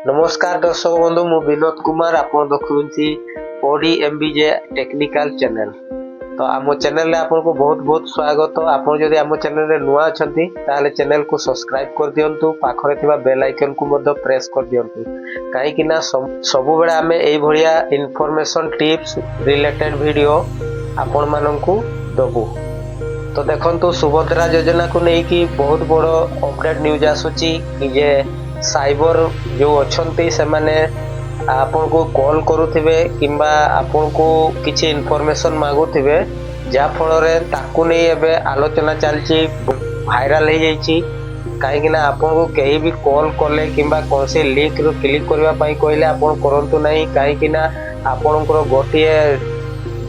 ନମସ୍କାର ଦର୍ଶକ ବନ୍ଧୁ, ମୁଁ ବିନୋଦ କୁମାର। ଆପଣ ଦେଖୁଛନ୍ତି ଓଡି ଏମବିଜେ ଟେକ୍ନିକାଲ ଚ୍ୟାନେଲ। ତ ଆମ ଚ୍ୟାନେଲରେ ଆପଣଙ୍କୁ ବହୁତ ବହୁତ ସ୍ୱାଗତ। ଆପଣ ଯଦି ଆମ ଚ୍ୟାନେଲରେ ନୂଆ ଅଛନ୍ତି, ତାହେଲେ ଚ୍ୟାନେଲକୁ ସବସ୍କ୍ରାଇବ କରିଦିଅନ୍ତୁ, ପାଖରେ ଥିବା ବେଲ୍ ଆଇକନକୁ ମଧ୍ୟ ପ୍ରେସ୍ କରିଦିଅନ୍ତୁ, କାହିଁକି ନା ସବୁବେଳେ ଆମେ ଏଇଭଳିଆ ଇନଫର୍ମେସନ, ଟିପ୍ସ ରିଲେଟେଡ୍ ଭିଡ଼ିଓ ଆପଣମାନଙ୍କୁ ଦବୁ। ତ ଦେଖନ୍ତୁ, ସୁଭଦ୍ରା ଯୋଜନାକୁ ନେଇକି ବହୁତ ବଡ଼ ଅପଡେଟ୍ ନ୍ୟୁଜ୍ ଆସୁଛି କି ଯେ ସାଇବର ଯେଉଁ ଅଛନ୍ତି, ସେମାନେ ଆପଣଙ୍କୁ କଲ୍ କରୁଥିବେ କିମ୍ବା ଆପଣଙ୍କୁ କିଛି ଇନଫର୍ମେସନ ମାଗୁଥିବେ, ଯାହାଫଳରେ ତାକୁ ନେଇ ଏବେ ଆଲୋଚନା ଚାଲିଛି, ଭାଇରାଲ ହେଇଯାଇଛି। କାହିଁକି ନା ଆପଣଙ୍କୁ କେହି ବି କଲ୍ କଲେ କିମ୍ବା କୌଣସି ଲିଙ୍କରୁ କ୍ଲିକ୍ କରିବା ପାଇଁ କହିଲେ ଆପଣ କରନ୍ତୁ ନାହିଁ, କାହିଁକି ନା ଆପଣଙ୍କର ଗୋଟିଏ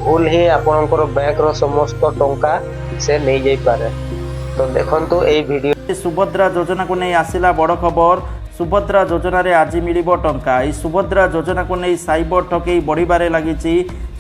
ଭୁଲ ହିଁ ଆପଣଙ୍କର ବ୍ୟାଙ୍କର ସମସ୍ତ ଟଙ୍କା ସେ ନେଇଯାଇପାରେ। ତ ଦେଖନ୍ତୁ ଏଇ ଭିଡ଼ିଓ। ସୁଭଦ୍ରା ଯୋଜନାକୁ ନେଇ ଆସିଲା ବଡ଼ ଖବର। ସୁଭଦ୍ରା ଯୋଜନାରେ ଆଜି ମିଳିବ ଟଙ୍କା। ଏହି ସୁଭଦ୍ରା ଯୋଜନାକୁ ନେଇ ସାଇବର ଠକେଇ ବଢ଼ିବାରେ ଲାଗିଛି।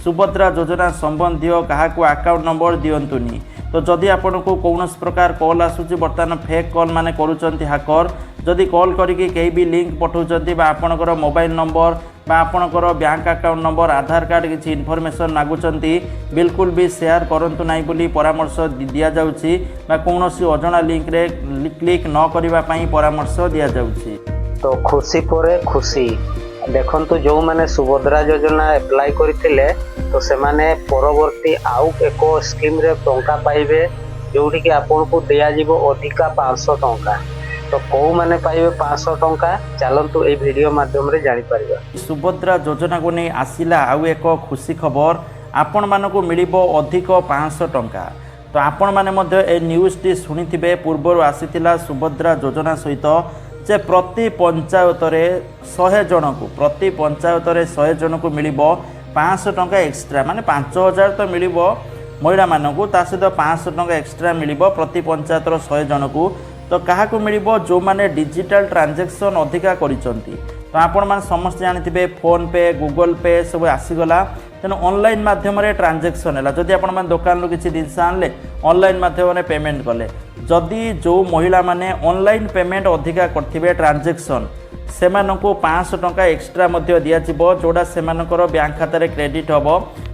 ସୁଭଦ୍ରା ଯୋଜନା ସମ୍ବନ୍ଧୀୟ କାହାକୁ ଆକାଉଣ୍ଟ ନମ୍ବର ଦିଅନ୍ତୁନି। ତ ଯଦି ଆପଣଙ୍କୁ କୌଣସି ପ୍ରକାର କଲ୍ ଆସୁଛି, ବର୍ତ୍ତମାନ ଫେକ୍ କଲ୍ ମାନେ କରୁଛନ୍ତି ହାକର। ଯଦି କଲ୍ କରିକି କେହି ବି ଲିଙ୍କ ପଠାଉଛନ୍ତି ବା ଆପଣଙ୍କର ମୋବାଇଲ ନମ୍ବର ବା ଆପଣଙ୍କର ବ୍ୟାଙ୍କ ଆକାଉଣ୍ଟ ନମ୍ବର, ଆଧାର କାର୍ଡ଼ କିଛି ଇନଫର୍ମେସନ୍ ମାଗୁଛନ୍ତି, ବିଲକୁଲ ବି ସେୟାର କରନ୍ତୁ ନାହିଁ ବୋଲି ପରାମର୍ଶ ଦିଆଯାଉଛି ବା କୌଣସି ଅଜଣା ଲିଙ୍କରେ କ୍ଲିକ୍ ନ କରିବା ପାଇଁ ପରାମର୍ଶ ଦିଆଯାଉଛି। ତ ଖୁସି ପରେ ଖୁସି। ଦେଖନ୍ତୁ, ଯେଉଁମାନେ ସୁଭଦ୍ରା ଯୋଜନା ଆପ୍ଲାଏ କରିଥିଲେ, ତ ସେମାନେ ପରବର୍ତ୍ତୀ ଆଉ ଏକ ସ୍କିମ୍ରେ ଟଙ୍କା ପାଇବେ, ଯେଉଁଠିକି ଆପଣଙ୍କୁ ଦିଆଯିବ ଅଧିକା 500 ଟଙ୍କା। ତ କେଉଁମାନେ ପାଇବେ 500 ଟଙ୍କା, ଚାଲନ୍ତୁ ଏଇ ଭିଡ଼ିଓ ମାଧ୍ୟମରେ ଜାଣିପାରିବା। ସୁଭଦ୍ରା ଯୋଜନାକୁ ନେଇ ଆସିଲା ଆଉ ଏକ ଖୁସି ଖବର। ଆପଣମାନଙ୍କୁ ମିଳିବ ଅଧିକ 500 ଟଙ୍କା। ତ ଆପଣମାନେ ମଧ୍ୟ ଏ ନ୍ୟୁଜ୍ଟି ଶୁଣିଥିବେ। ପୂର୍ବରୁ ଆସିଥିଲା ସୁଭଦ୍ରା ଯୋଜନା ସହିତ ଯେ ପ୍ରତି ପଞ୍ଚାୟତରେ 100 ଜଣକୁ, ପ୍ରତି ପଞ୍ଚାୟତରେ 100 ଜଣକୁ ମିଳିବ 500 ଟଙ୍କା ଏକ୍ସଟ୍ରା। ମାନେ 5000 ତ ମିଳିବ ମହିଳାମାନଙ୍କୁ, ତା ସହିତ 500 ଟଙ୍କା ଏକ୍ସଟ୍ରା ମିଳିବ ପ୍ରତି ପଞ୍ଚାୟତର 100 ଜଣକୁ। ତ କାହାକୁ ମିଳିବ? ଯେଉଁମାନେ ଡିଜିଟାଲ ଟ୍ରାଞ୍ଜାକ୍ସନ୍ ଅଧିକା କରିଛନ୍ତି। ତ ଆପଣମାନେ ସମସ୍ତେ ଜାଣିଥିବେ, ଫୋନ୍ପେ, ଗୁଗଲ୍ ପେ ସବୁ ଆସିଗଲା। ତେଣୁ ଅନଲାଇନ୍ ମାଧ୍ୟମରେ ଟ୍ରାଞ୍ଜାକ୍ସନ୍ ହେଲା। ଯଦି ଆପଣମାନେ ଦୋକାନରୁ କିଛି ଜିନିଷ ଆଣିଲେ, ଅନଲାଇନ୍ ମାଧ୍ୟମରେ ପେମେଣ୍ଟ କଲେ, ଯଦି ଯେଉଁ ମହିଳାମାନେ ଅନଲାଇନ୍ ପେମେଣ୍ଟ ଅଧିକା କରିଥିବେ ଟ୍ରାଞ୍ଜାକ୍ସନ୍, ସେମାନଙ୍କୁ 500 ଟଙ୍କା ଏକ୍ସଟ୍ରା ମଧ୍ୟ ଦିଆଯିବ, ଯେଉଁଟା ସେମାନଙ୍କର ବ୍ୟାଙ୍କ ଖାତାରେ କ୍ରେଡ଼ିଟ୍ ହେବ।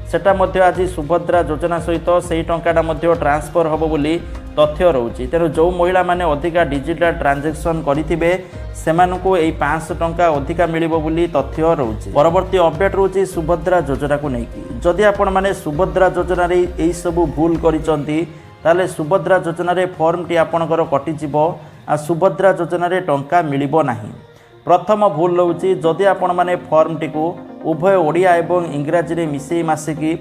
ସେଟା ମଧ୍ୟ ଆଜି ସୁଭଦ୍ରା ଯୋଜନା ସହିତ ସେଇ ଟଙ୍କାଟା ମଧ୍ୟ ଟ୍ରାନ୍ସଫର୍ ହେବ ବୋଲି ତଥ୍ୟ ରହୁଛି। ତେଣୁ ଯେଉଁ ମହିଳାମାନେ ଅଧିକା ଡିଜିଟାଲ ଟ୍ରାଞ୍ଜାକ୍ସନ୍ କରିଥିବେ, ସେମାନଙ୍କୁ ଏଇ 500 ଟଙ୍କା ଅଧିକା ମିଳିବ ବୋଲି ତଥ୍ୟ ରହୁଛି। ପରବର୍ତ୍ତୀ ଅପଡେଟ୍ ରହୁଛି ସୁଭଦ୍ରା ଯୋଜନାକୁ ନେଇକି। ଯଦି ଆପଣମାନେ ସୁଭଦ୍ରା ଯୋଜନାରେ ଏଇସବୁ ଭୁଲ କରିଛନ୍ତି, ତାହେଲେ ସୁଭଦ୍ରା ଯୋଜନାରେ ଫର୍ମଟି ଆପଣଙ୍କର କଟିଯିବ ଆଉ ସୁଭଦ୍ରା ଯୋଜନାରେ ଟଙ୍କା ମିଳିବ ନାହିଁ। ପ୍ରଥମ ଭୁଲ ରହୁଛି, ଯଦି ଆପଣମାନେ ଫର୍ମଟିକୁ ଉଭୟ ଓଡ଼ିଆ ଏବଂ ଇଂରାଜୀରେ ମିଶେଇ ମାସିକି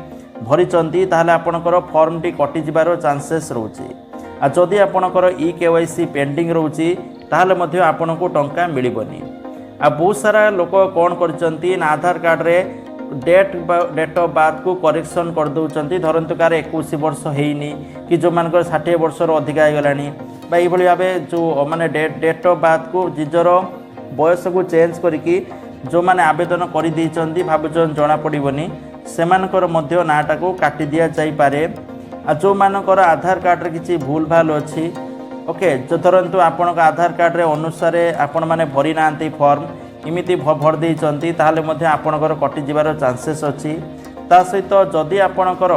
ଭରିଛନ୍ତି, ତାହେଲେ ଆପଣଙ୍କର ଫର୍ମଟି କଟିଯିବାର ଚାନ୍ସେସ୍ ରହୁଛି। ଆଉ ଯଦି ଆପଣଙ୍କର ଇ କେୱାଇସି ପେଣ୍ଡିଂ ରହୁଛି, ତାହେଲେ ମଧ୍ୟ ଆପଣଙ୍କୁ ଟଙ୍କା ମିଳିବନି। ଆଉ ବହୁତ ସାରା ଲୋକ କ'ଣ କରିଛନ୍ତି ନା ଆଧାର କାର୍ଡ଼ରେ ଡେଟ୍ ବା ଡେଟ୍ ଅଫ୍ ବାର୍ଥକୁ କରେକ୍ସନ୍ କରିଦେଉଛନ୍ତି। ଧରନ୍ତୁ କାହାର 21 ବର୍ଷ ହେଇନି କି ଯେଉଁମାନଙ୍କର 60 ବର୍ଷରୁ ଅଧିକା ହେଇଗଲାଣି ବା ଏଇଭଳି ଭାବେ ଯେଉଁ ମାନେ ଡେଟ୍ ଡେଟ୍ ଅଫ୍ ବାର୍ଥକୁ, ନିଜର ବୟସକୁ ଚେଞ୍ଜ କରିକି ଯେଉଁମାନେ ଆବେଦନ କରିଦେଇଛନ୍ତି, ଭାବୁଛନ୍ତି ଜଣାପଡ଼ିବନି, ସେମାନଙ୍କର ମଧ୍ୟ ନାଁଟାକୁ କାଟି ଦିଆଯାଇପାରେ। ଆଉ ଯେଉଁମାନଙ୍କର ଆଧାର କାର୍ଡ଼ରେ କିଛି ଭୁଲ ଭାଲ ଅଛି, ଓକେ, ଧରନ୍ତୁ ଆପଣଙ୍କ ଆଧାର କାର୍ଡ଼ରେ ଅନୁସାରେ ଆପଣମାନେ ଭରି ନାହାନ୍ତି ଫର୍ମ, ଏମିତି ଭରି ଦେଇଛନ୍ତି, ତାହେଲେ ମଧ୍ୟ ଆପଣଙ୍କର କଟିଯିବାର ଚାନ୍ସେସ୍ ଅଛି। ତା ସହିତ ଯଦି ଆପଣଙ୍କର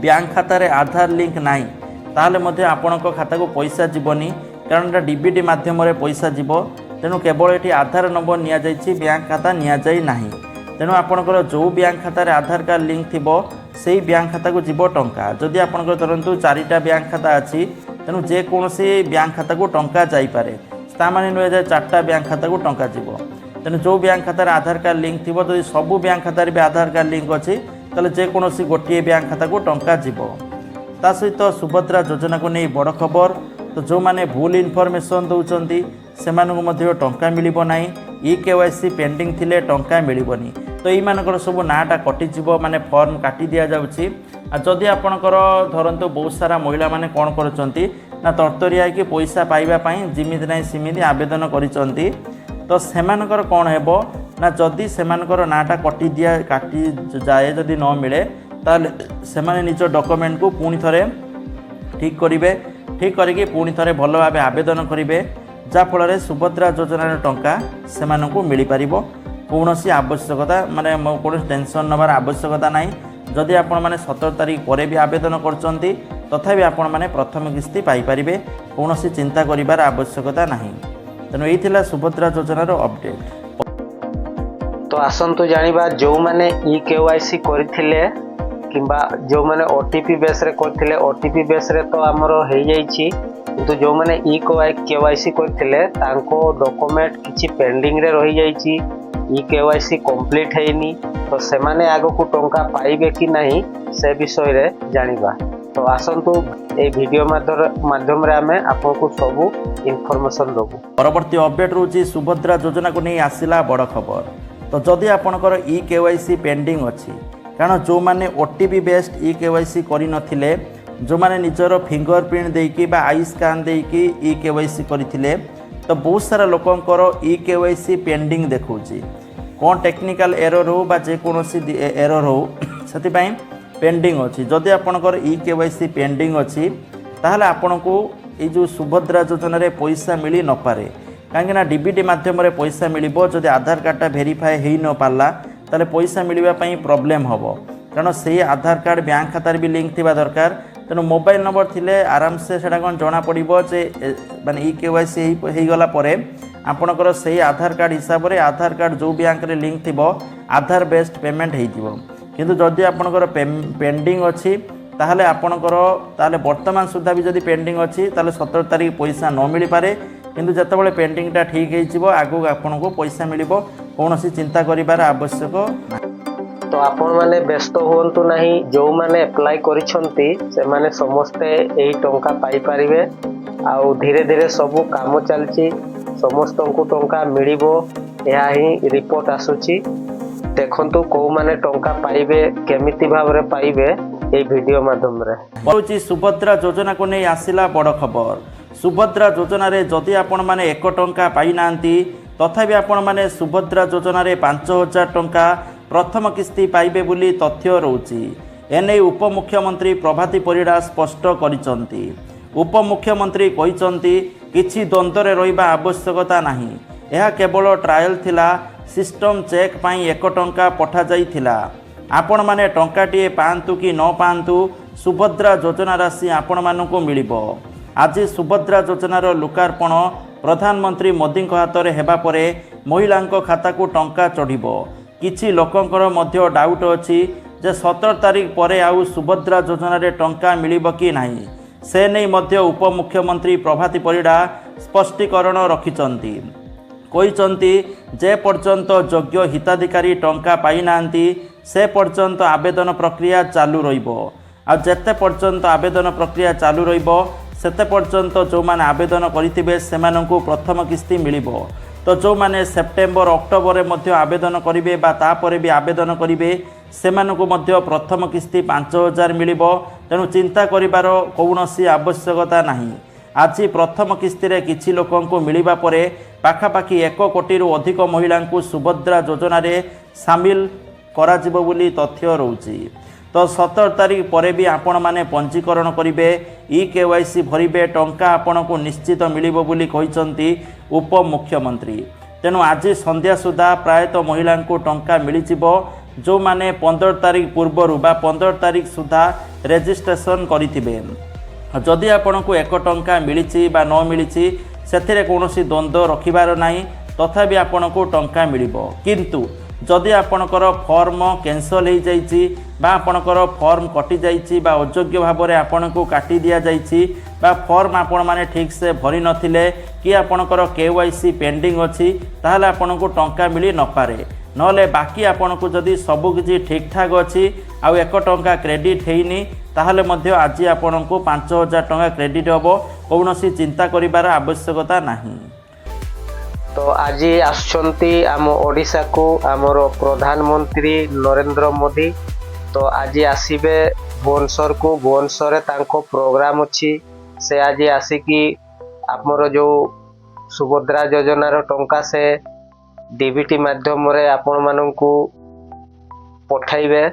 ବ୍ୟାଙ୍କ ଖାତାରେ ଆଧାର ଲିଙ୍କ ନାହିଁ, ତାହେଲେ ମଧ୍ୟ ଆପଣଙ୍କ ଖାତାକୁ ପଇସା ଯିବନି, କାରଣ ଏଟା ଡିବିଟି ମାଧ୍ୟମରେ ପଇସା ଯିବ। ତେଣୁ କେବଳ ଏଠି ଆଧାର ନମ୍ବର ନିଆଯାଇଛି, ବ୍ୟାଙ୍କ ଖାତା ନିଆଯାଇ ନାହିଁ। ତେଣୁ ଆପଣଙ୍କର ଯେଉଁ ବ୍ୟାଙ୍କ ଖାତାରେ ଆଧାର କାର୍ଡ଼ ଲିଙ୍କ ଥିବ, ସେଇ ବ୍ୟାଙ୍କ ଖାତାକୁ ଯିବ ଟଙ୍କା। ଯଦି ଆପଣଙ୍କର ଧରନ୍ତୁ ଚାରିଟା ବ୍ୟାଙ୍କ ଖାତା ଅଛି, ତେଣୁ ଯେକୌଣସି ବ୍ୟାଙ୍କ ଖାତାକୁ ଟଙ୍କା ଯାଇପାରେ। ତା ମାନେ ନୁହେଁ ଯେ ଚାରିଟା ବ୍ୟାଙ୍କ ଖାତାକୁ ଟଙ୍କା ଯିବ। ତେଣୁ ଯେଉଁ ବ୍ୟାଙ୍କ ଖାତାରେ ଆଧାର କାର୍ଡ଼ ଲିଙ୍କ ଥିବ, ଯଦି ସବୁ ବ୍ୟାଙ୍କ ଖାତାରେ ବି ଆଧାର କାର୍ଡ଼ ଲିଙ୍କ ଅଛି, ତାହେଲେ ଯେକୌଣସି ଗୋଟିଏ ବ୍ୟାଙ୍କ ଖାତାକୁ ଟଙ୍କା ଯିବ। ତା ସହିତ ସୁଭଦ୍ରା ଯୋଜନାକୁ ନେଇ ବଡ଼ ଖବର। ତ ଯେଉଁମାନେ ଭୁଲ ଇନଫର୍ମେସନ୍ ଦେଉଛନ୍ତି, ସେମାନଙ୍କୁ ମଧ୍ୟ ଟଙ୍କା ମିଳିବ ନାହିଁ। ଇ କେୱାଇସି ପେଣ୍ଡିଂ ଥିଲେ ଟଙ୍କା ମିଳିବନି। ତ ଏଇମାନଙ୍କର ସବୁ ନାଁଟା କଟିଯିବ, ମାନେ ଫର୍ମ କାଟି ଦିଆଯାଉଛି। ଆଉ ଯଦି ଆପଣଙ୍କର ଧରନ୍ତୁ ବହୁତ ସାରା ମହିଳାମାନେ କ'ଣ କରୁଛନ୍ତି ନା ତରତରିଆ ହେଇକି ପଇସା ପାଇବା ପାଇଁ ଯେମିତି ନାହିଁ ସେମିତି ଆବେଦନ କରିଛନ୍ତି, ତ ସେମାନଙ୍କର କ'ଣ ହେବ ନା ଯଦି ସେମାନଙ୍କର ନାଁଟା କାଟି ଯାଏ, ଯଦି ନ ମିଳେ, ତାହେଲେ ସେମାନେ ନିଜ ଡକୁମେଣ୍ଟକୁ ପୁଣି ଥରେ ଠିକ୍ କରିବେ। ଠିକ୍ କରିକି ପୁଣି ଥରେ ଭଲ ଭାବେ ଆବେଦନ କରିବେ। ଯାହାଫଳରେ ସୁଭଦ୍ରା ଯୋଜନାର ଟଙ୍କା ସେମାନଙ୍କୁ ମିଳିପାରିବ। କୌଣସି ଆବଶ୍ୟକତା ମାନେ କୌଣସି ଟେନସନ୍ ନେବାର ଆବଶ୍ୟକତା ନାହିଁ। ଯଦି ଆପଣମାନେ 17 ତାରିଖ ପରେ ବି ଆବେଦନ କରୁଛନ୍ତି, ତଥାପି ଆପଣମାନେ ପ୍ରଥମ କିସ୍ତି ପାଇପାରିବେ। କୌଣସି ଚିନ୍ତା କରିବାର ଆବଶ୍ୟକତା ନାହିଁ। ତେଣୁ ଏଇ ଥିଲା ସୁଭଦ୍ରା ଯୋଜନାର ଅପଡ଼େଟ୍। ତ ଆସନ୍ତୁ ଜାଣିବା, ଯେଉଁମାନେ ଇ କେୱାଇସି କରିଥିଲେ କିମ୍ବା ଯେଉଁମାନେ ଓଟିପି ବେସ୍ରେ କରିଥିଲେ। ଓଟିପି ବେସ୍ରେ ତ ଆମର ହେଇଯାଇଛି, କିନ୍ତୁ ଯେଉଁମାନେ ଇ କେୱାଇସି କରିଥିଲେ, ତାଙ୍କ ଡକୁମେଣ୍ଟ କିଛି ପେଣ୍ଡିଂରେ ରହିଯାଇଛି, ଇ କେୱାଇସି କମ୍ପ୍ଲିଟ୍ ହେଇନି। ତ ସେମାନେ ଆଗକୁ ଟଙ୍କା ପାଇବେ କି ନାହିଁ, ସେ ବିଷୟରେ ଜାଣିବା। ତ ଆସନ୍ତୁ, ଏଇ ଭିଡ଼ିଓ ମାଧ୍ୟମରେ ଆମେ ଆପଣଙ୍କୁ ସବୁ ଇନଫର୍ମେସନ୍ ଦେବୁ। ପରବର୍ତ୍ତୀ ଅପଡେଟ୍ ରହୁଛି, ସୁଭଦ୍ରା ଯୋଜନାକୁ ନେଇ ଆସିଲା ବଡ଼ ଖବର। ତ ଯଦି ଆପଣଙ୍କର ଇ କେୱାଇସି ପେଣ୍ଡିଂ ଅଛି, କାରଣ ଯେଉଁମାନେ OTP based e-KYC କରିନଥିଲେ, ଯେଉଁମାନେ ନିଜର ଫିଙ୍ଗର ପ୍ରିଣ୍ଟ ଦେଇକି ବା I scan ଦେଇକି ଇ କେୱାଇସି କରିଥିଲେ, ତ ବହୁତ ସାରା ଲୋକଙ୍କର ଇ କେୱାଇସି ପେଣ୍ଡିଂ ଦେଖାଉଛି। କ'ଣ ଟେକ୍ନିକାଲ ଏରର୍ ହେଉ ବା ଯେକୌଣସି ଏରର୍ ହେଉ, ସେଥିପାଇଁ ପେଣ୍ଡିଂ ଅଛି। ଯଦି ଆପଣଙ୍କର ଇ କେୱାଇସି ପେଣ୍ଡିଂ ଅଛି, ତାହେଲେ ଆପଣଙ୍କୁ ଏଇ ଯେଉଁ ସୁଭଦ୍ରା ଯୋଜନାରେ ପଇସା ମିଳି ନପାରେ। କାହିଁକିନା ଡିବିଟି ମାଧ୍ୟମରେ ପଇସା ମିଳିବ। ଯଦି ଆଧାର କାର୍ଡ଼ଟା ଭେରିଫାଏ ହେଇ ନ ପାରିଲା, ତାହେଲେ ପଇସା ମିଳିବା ପାଇଁ ପ୍ରୋବ୍ଲେମ୍ ହେବ। କାରଣ ସେଇ ଆଧାର କାର୍ଡ଼ ବ୍ୟାଙ୍କ ଖାତାରେ ବି ଲିଙ୍କ୍ ଥିବା ଦରକାର। ତେଣୁ ମୋବାଇଲ ନମ୍ବର ଥିଲେ ଆରାମସେ ସେଇଟା କ'ଣ ଜଣାପଡ଼ିବ ଯେ ମାନେ ଇ କେୱାଇସି ହେଇଗଲା ପରେ ଆପଣଙ୍କର ସେଇ ଆଧାର କାର୍ଡ଼ ହିସାବରେ, ଆଧାର କାର୍ଡ଼ ଯେଉଁ ବ୍ୟାଙ୍କରେ ଲିଙ୍କ୍ ଥିବ, ଆଧାର ବେସ୍ଡ ପେମେଣ୍ଟ ହେଇଯିବ। କିନ୍ତୁ ଯଦି ଆପଣଙ୍କର ପେଣ୍ଡିଂ ଅଛି, ତାହେଲେ ଆପଣଙ୍କର ତାହେଲେ ବର୍ତ୍ତମାନ ସୁଦ୍ଧା ବି ଯଦି ପେଣ୍ଡିଂ ଅଛି, ତାହେଲେ 17 ତାରିଖ ପଇସା ନ ମିଳିପାରେ। କିନ୍ତୁ ଯେତେବେଳେ ପେଣ୍ଡିଂଟା ଠିକ୍ ହେଇଯିବ, ଆଗକୁ ଆପଣଙ୍କୁ ପଇସା ମିଳିବ। କୌଣସି ଚିନ୍ତା କରିବାର ଆବଶ୍ୟକ ନାହିଁ। ତ ଆପଣମାନେ ବ୍ୟସ୍ତ ହୁଅନ୍ତୁ ନାହିଁ। ଯେଉଁମାନେ ଆପ୍ଲାଏ କରିଛନ୍ତି, ସେମାନେ ସମସ୍ତେ ଏହି ଟଙ୍କା ପାଇପାରିବେ। ଆଉ ଧୀରେ ଧୀରେ ସବୁ କାମ ଚାଲିଛି, ସମସ୍ତଙ୍କୁ ଟଙ୍କା ମିଳିବ, ଏହା ହିଁ ରିପୋର୍ଟ ଆସୁଛି। ଦେଖନ୍ତୁ, କେଉଁମାନେ ଟଙ୍କା ପାଇବେ, କେମିତି ଭାବରେ ପାଇବେ, ଏଇ ଭିଡ଼ିଓ ମାଧ୍ୟମରେ। ହେଉଛି, ସୁଭଦ୍ରା ଯୋଜନାକୁ ନେଇ ଆସିଲା ବଡ଼ ଖବର। ସୁଭଦ୍ରା ଯୋଜନାରେ ଯଦି ଆପଣମାନେ 1 ଟଙ୍କା ପାଇନାହାନ୍ତି, ତଥାପି ଆପଣମାନେ ସୁଭଦ୍ରା ଯୋଜନାରେ 5000 ଟଙ୍କା ପ୍ରଥମ କିସ୍ତି ପାଇବେ ବୋଲି ତଥ୍ୟ ରହୁଛି। ଏନେଇ ଉପମୁଖ୍ୟମନ୍ତ୍ରୀ ପ୍ରଭାତୀ ପରିଡ଼ା ସ୍ପଷ୍ଟ କରିଛନ୍ତି। ଉପମୁଖ୍ୟମନ୍ତ୍ରୀ କହିଛନ୍ତି, କିଛି ଦ୍ୱନ୍ଦ୍ୱରେ ରହିବା ଆବଶ୍ୟକତା ନାହିଁ। ଏହା କେବଳ ଟ୍ରାଏଲ୍ ଥିଲା। ସିଷ୍ଟମ୍ ଚେକ୍ ପାଇଁ 1 ଟଙ୍କା ପଠାଯାଇଥିଲା। ଆପଣମାନେ ଟଙ୍କାଟିଏ ପାଆନ୍ତୁ କି ନ ପାଆନ୍ତୁ, ସୁଭଦ୍ରା ଯୋଜନା ରାଶି ଆପଣମାନଙ୍କୁ ମିଳିବ। ଆଜି ସୁଭଦ୍ରା ଯୋଜନାର ଲୋକାର୍ପଣ ପ୍ରଧାନମନ୍ତ୍ରୀ ମୋଦିଙ୍କ ହାତରେ ହେବା ପରେ ମହିଳାଙ୍କ ଖାତାକୁ ଟଙ୍କା ଚଢ଼ିବ। କିଛି ଲୋକଙ୍କର ମଧ୍ୟ ଡାଉଟ୍ ଅଛି ଯେ 17 ତାରିଖ ପରେ ଆଉ ସୁଭଦ୍ରା ଯୋଜନାରେ ଟଙ୍କା ମିଳିବ କି ନାହିଁ। ସେ ନେଇ ମଧ୍ୟ ଉପମୁଖ୍ୟମନ୍ତ୍ରୀ ପ୍ରଭାତୀ ପରିଡ଼ା ସ୍ପଷ୍ଟୀକରଣ ରଖିଛନ୍ତି। କହିଛନ୍ତି, ଯେ ପର୍ଯ୍ୟନ୍ତ ଯୋଗ୍ୟ ହିତାଧିକାରୀ ଟଙ୍କା ପାଇନାହାନ୍ତି, ସେ ପର୍ଯ୍ୟନ୍ତ ଆବେଦନ ପ୍ରକ୍ରିୟା ଚାଲୁ ରହିବ। ଆଉ ଯେତେ ପର୍ଯ୍ୟନ୍ତ ଆବେଦନ ପ୍ରକ୍ରିୟା ଚାଲୁ ରହିବ, ସେତେ ପର୍ଯ୍ୟନ୍ତ ଯେଉଁମାନେ ଆବେଦନ କରିଥିବେ, ସେମାନଙ୍କୁ ପ୍ରଥମ କିସ୍ତି ମିଳିବ। ତ ଯେଉଁମାନେ ସେପ୍ଟେମ୍ବର, ଅକ୍ଟୋବରରେ ମଧ୍ୟ ଆବେଦନ କରିବେ ବା ତାପରେ ବି ଆବେଦନ କରିବେ, ସେମାନଙ୍କୁ ମଧ୍ୟ ପ୍ରଥମ କିସ୍ତି 5000 ମିଳିବ। ତେଣୁ ଚିନ୍ତା କରିବାର କୌଣସି ଆବଶ୍ୟକତା ନାହିଁ। ଆଜି ପ୍ରଥମ କିସ୍ତିରେ କିଛି ଲୋକଙ୍କୁ ମିଳିବା ପରେ ପାଖାପାଖି 1 କୋଟିରୁ ଅଧିକ ମହିଳାଙ୍କୁ ସୁଭଦ୍ରା ଯୋଜନାରେ ସାମିଲ କରାଯିବ ବୋଲି ତଥ୍ୟ ରହୁଛି। ତ 17 ତାରିଖ ପରେ ବି ଆପଣମାନେ ପଞ୍ଜୀକରଣ କରିବେ, ଇ କେୱାଇସି ଭରିବେ, ଟଙ୍କା ଆପଣଙ୍କୁ ନିଶ୍ଚିତ ମିଳିବ ବୋଲି କହିଛନ୍ତି ଉପମୁଖ୍ୟମନ୍ତ୍ରୀ। ତେଣୁ ଆଜି ସନ୍ଧ୍ୟା ସୁଦ୍ଧା ପ୍ରାୟତଃ ମହିଳାଙ୍କୁ ଟଙ୍କା ମିଳିଯିବ, ଯେଉଁମାନେ 15 ତାରିଖ ପୂର୍ବରୁ ବା 15 ତାରିଖ ସୁଦ୍ଧା ରେଜିଷ୍ଟ୍ରେସନ୍ କରିଥିବେ। ଯଦି ଆପଣଙ୍କୁ 1 ଟଙ୍କା ମିଳିଛି ବା ନ ମିଳିଛି, ସେଥିରେ କୌଣସି ଦ୍ୱନ୍ଦ୍ୱ ରଖିବାର ନାହିଁ। ତଥାପି ଆପଣଙ୍କୁ ଟଙ୍କା ମିଳିବ। କିନ୍ତୁ ଯଦି ଆପଣଙ୍କର ଫର୍ମ କ୍ୟାନସଲ୍ ହେଇଯାଇଛି ବା ଆପଣଙ୍କର ଫର୍ମ କଟିଯାଇଛି ବା ଅଯୋଗ୍ୟ ଭାବରେ ଆପଣଙ୍କୁ କାଟି ଦିଆଯାଇଛି ବା ଫର୍ମ ଆପଣମାନେ ଠିକ୍ସେ ଭରି ନଥିଲେ କି ଆପଣଙ୍କର କେୱାଇସି ପେଣ୍ଡିଂ ଅଛି, ତାହେଲେ ଆପଣଙ୍କୁ ଟଙ୍କା ମିଳି ନପାରେ। ନହେଲେ ବାକି ଆପଣଙ୍କୁ ଯଦି ସବୁକିଛି ଠିକ୍ଠାକ୍ ଅଛି ଆଉ 1 ଟଙ୍କା କ୍ରେଡ଼ିଟ୍ ହେଇନି, ତାହେଲେ ମଧ୍ୟ ଆଜି ଆପଣଙ୍କୁ 5000 ଟଙ୍କା କ୍ରେଡ଼ିଟ୍ ହେବ। କୌଣସି ଚିନ୍ତା କରିବାର ଆବଶ୍ୟକତା ନାହିଁ। ତ ଆଜି ଆସୁଛନ୍ତି ଆମ ଓଡ଼ିଶାକୁ ଆମର ପ୍ରଧାନମନ୍ତ୍ରୀ ନରେନ୍ଦ୍ର ମୋଦି। ତ ଆଜି ଆସିବେ ଭୁବନେଶ୍ୱରକୁ। ଭୁବନେଶ୍ୱରରେ ତାଙ୍କ ପ୍ରୋଗ୍ରାମ ଅଛି। ସେ ଆଜି ଆସିକି ଆମର ଯେଉଁ ସୁଭଦ୍ରା ଯୋଜନାର ଟଙ୍କା ସେ ଡିବିଟି ମାଧ୍ୟମରେ ଆପଣମାନଙ୍କୁ ପଠାଇବେ।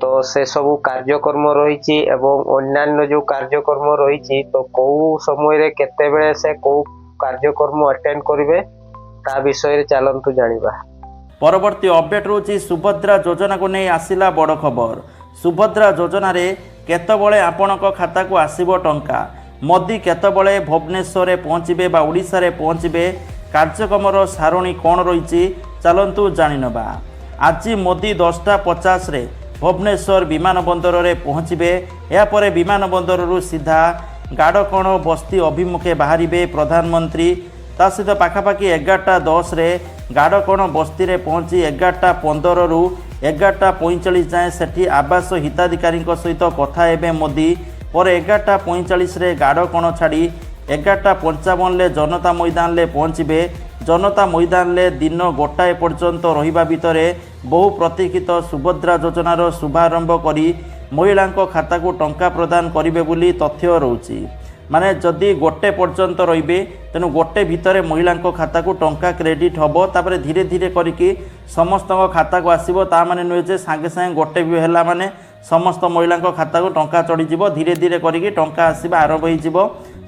ତ ସେସବୁ କାର୍ଯ୍ୟକ୍ରମ ରହିଛି ଏବଂ ଅନ୍ୟାନ୍ୟ ଯେଉଁ କାର୍ଯ୍ୟକ୍ରମ ରହିଛି, ତ କେଉଁ ସମୟରେ କେତେବେଳେ ସେ କେଉଁ କାର୍ଯ୍ୟକ୍ରମ ଆଟେଣ୍ଡ କରିବେ, ତା ବିଷୟରେ ଚାଲନ୍ତୁ ଜାଣିବା। ପରବର୍ତ୍ତୀ ଅପଡେଟ୍ ରହୁଛି, ସୁଭଦ୍ରା ଯୋଜନାକୁ ନେଇ ଆସିଲା ବଡ଼ ଖବର। ସୁଭଦ୍ରା ଯୋଜନାରେ କେତେବେଳେ ଆପଣଙ୍କ ଖାତାକୁ ଆସିବ ଟଙ୍କା, ମୋଦି କେତେବେଳେ ଭୁବନେଶ୍ୱରରେ ପହଞ୍ଚିବେ ବା ଓଡ଼ିଶାରେ ପହଞ୍ଚିବେ, କାର୍ଯ୍ୟକ୍ରମର ସାରଣୀ କ'ଣ ରହିଛି, ଚାଲନ୍ତୁ ଜାଣିନେବା। ଆଜି ମୋଦି 10ଟା 50ରେ ଭୁବନେଶ୍ୱର ବିମାନ ବନ୍ଦରରେ ପହଞ୍ଚିବେ। ଏହାପରେ ବିମାନ ବନ୍ଦରରୁ ସିଧା ଗାଡ଼କଣ ବସ୍ତି ଅଭିମୁଖେ ବାହାରିବେ ପ୍ରଧାନମନ୍ତ୍ରୀ। ତା ସହିତ ପାଖାପାଖି 11ଟା 10ରେ ଗାଡ଼କଣ ବସ୍ତିରେ ପହଞ୍ଚି 11ଟା 15ରୁ 11ଟା 45 ଯାଏଁ ସେଠି ଆବାସ ହିତାଧିକାରୀଙ୍କ ସହିତ କଥା ହେବେ ମୋଦି। ପରେ 11ଟା 45ରେ ଗାଡ଼କଣ ଛାଡ଼ି 11ଟା 55ରେ ଜନତା ମଇଦାନରେ ପହଞ୍ଚିବେ। ଜନତା ମଇଦାନରେ ଦିନ 1 ପର୍ଯ୍ୟନ୍ତ ରହିବା ଭିତରେ ବହୁ ପ୍ରତୀକ୍ଷିତ ସୁଭଦ୍ରା ଯୋଜନାର ଶୁଭାରମ୍ଭ କରି ମହିଳାଙ୍କ ଖାତାକୁ ଟଙ୍କା ପ୍ରଦାନ କରିବେ ବୋଲି ତଥ୍ୟ ରହୁଛି। ମାନେ ଯଦି 1 ପର୍ଯ୍ୟନ୍ତ ରହିବେ, ତେଣୁ 1 ଭିତରେ ମହିଳାଙ୍କ ଖାତାକୁ ଟଙ୍କା କ୍ରେଡ଼ିଟ୍ ହେବ। ତାପରେ ଧୀରେ ଧୀରେ କରିକି ସମସ୍ତଙ୍କ ଖାତାକୁ ଆସିବ। ତା ମାନେ ନୁହେଁ ଯେ ସାଙ୍ଗେ ସାଙ୍ଗେ 1 ବି ହେଲା ମାନେ ସମସ୍ତ ମହିଳାଙ୍କ ଖାତାକୁ ଟଙ୍କା ଚଢ଼ିଯିବ। ଧୀରେ ଧୀରେ କରିକି ଟଙ୍କା ଆସିବା ଆରମ୍ଭ ହୋଇଯିବ।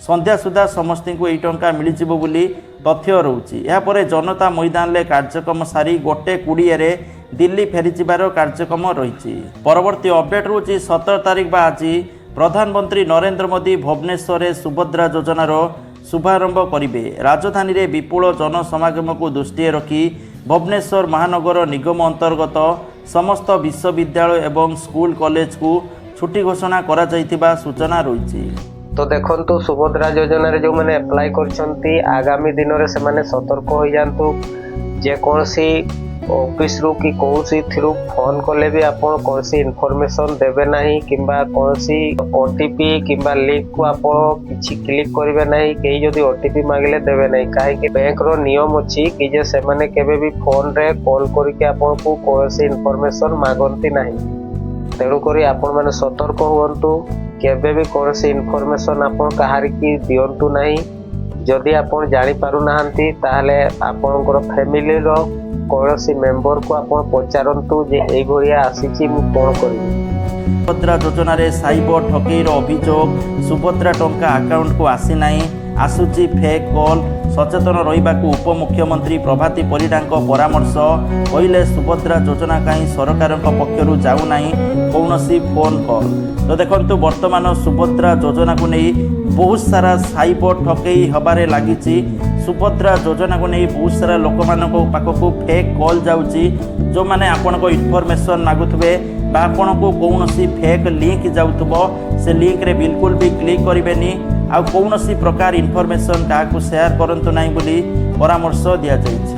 ସନ୍ଧ୍ୟା ସୁଦ୍ଧା ସମସ୍ତଙ୍କୁ ଏଇ ଟଙ୍କା ମିଳିଯିବ ବୋଲି ତଥ୍ୟ ରହୁଛି। ଏହାପରେ ଜନତା ମଇଦାନରେ କାର୍ଯ୍ୟକ୍ରମ ସାରି 1:20ରେ ଦିଲ୍ଲୀ ଫେରିଯିବାର କାର୍ଯ୍ୟକ୍ରମ ରହିଛି। ପରବର୍ତ୍ତୀ ଅପଡେଟ୍ ରହୁଛି, 17 ତାରିଖ ବା ଆଜି ପ୍ରଧାନମନ୍ତ୍ରୀ ନରେନ୍ଦ୍ର ମୋଦି ଭୁବନେଶ୍ୱରରେ ସୁଭଦ୍ରା ଯୋଜନାର ଶୁଭାରମ୍ଭ କରିବେ। ରାଜଧାନୀରେ ବିପୁଳ ଜନସମାଗମକୁ ଦୃଷ୍ଟିରେ ରଖି ଭୁବନେଶ୍ୱର ମହାନଗର ନିଗମ ଅନ୍ତର୍ଗତ ସମସ୍ତ ବିଶ୍ୱବିଦ୍ୟାଳୟ ଏବଂ ସ୍କୁଲ କଲେଜକୁ ଛୁଟି ଘୋଷଣା କରାଯାଇଥିବା ସୂଚନା ରହିଛି। ତ ଦେଖନ୍ତୁ, ସୁଭଦ୍ରା ଯୋଜନାରେ ଯେଉଁମାନେ ଆପ୍ଲାଏ କରିଛନ୍ତି, ଆଗାମୀ ଦିନରେ ସେମାନେ ସତର୍କ ହୋଇଯାଆନ୍ତୁ। ଯେକୌଣସି ଅଫିସରୁ କି କୌଣସିଥିରୁ ଫୋନ୍ କଲେ ବି ଆପଣ କୌଣସି ଇନଫର୍ମେସନ୍ ଦେବେ ନାହିଁ କିମ୍ବା କୌଣସି ଓଟିପି କିମ୍ବା ଲିଙ୍କକୁ ଆପଣ କିଛି କ୍ଲିକ୍ କରିବେ ନାହିଁ। କେହି ଯଦି ଓଟିପି ମାଗିଲେ ଦେବେ ନାହିଁ। କାହିଁକି ବ୍ୟାଙ୍କର ନିୟମ ଅଛି କି ଯେ ସେମାନେ କେବେ ବି ଫୋନରେ କଲ୍ କରିକି ଆପଣଙ୍କୁ କୌଣସି ଇନଫର୍ମେସନ୍ ମାଗନ୍ତି ନାହିଁ। ତେଣୁକରି ଆପଣମାନେ ସତର୍କ ହୁଅନ୍ତୁ। କେବେ ବି କୌଣସି ଇନଫର୍ମେସନ୍ ଆପଣ କାହାରିକି ଦିଅନ୍ତୁ ନାହିଁ। ଯଦି ଆପଣ ଜାଣିପାରୁନାହାନ୍ତି, ତାହେଲେ ଆପଣଙ୍କର ଫ୍ୟାମିଲିର କୌଣସି ମେମ୍ବରକୁ ଆପଣ ପଚାରନ୍ତୁ ଯେ ଏଇଭଳିଆ ଆସିଛି, ମୁଁ କ'ଣ କରିବି। ସୁଭଦ୍ରା ଯୋଜନାରେ ସାଇବର ଠକେଇର ଅଭିଯୋଗ। ସୁଭଦ୍ରା ଟଙ୍କା ଆକାଉଣ୍ଟକୁ ଆସିନାହିଁ, ଆସୁଛି ଫେକ୍ କଲ୍। ସଚେତନ ରହିବାକୁ ଉପମୁଖ୍ୟମନ୍ତ୍ରୀ ପ୍ରଭାତୀ ପରିଡ଼ାଙ୍କ ପରାମର୍ଶ। କହିଲେ, ସୁଭଦ୍ରା ଯୋଜନା କାହିଁ ସରକାରଙ୍କ ପକ୍ଷରୁ ଯାଉନାହିଁ କୌଣସି ଫୋନ୍ କଲ୍? ତ ଦେଖନ୍ତୁ, ବର୍ତ୍ତମାନ ସୁଭଦ୍ରା ଯୋଜନାକୁ ନେଇ ବହୁତ ସାରା ସାଇବର ଠକେଇ ହେବାରେ ଲାଗିଛି। ସୁଭଦ୍ରା ଯୋଜନାକୁ ନେଇ ବହୁତ ସାରା ଲୋକମାନଙ୍କ ପାଖକୁ ଫେକ୍ କଲ୍ ଯାଉଛି, ଯେଉଁମାନେ ଆପଣଙ୍କ ଇନଫର୍ମେସନ୍ ମାଗୁଥିବେ ବା ଆପଣଙ୍କୁ କୌଣସି ଫେକ୍ ଲିଙ୍କ ଯାଉଥିବ। ସେ ଲିଙ୍କରେ ବିଲକୁଲ ବି କ୍ଲିକ୍ କରିବେନି ଆଉ କୌଣସି ପ୍ରକାର ଇନଫର୍ମେସନ୍ କାହାକୁ ସେୟାର କରନ୍ତୁ ନାହିଁ ବୋଲି ପରାମର୍ଶ ଦିଆଯାଇଛି।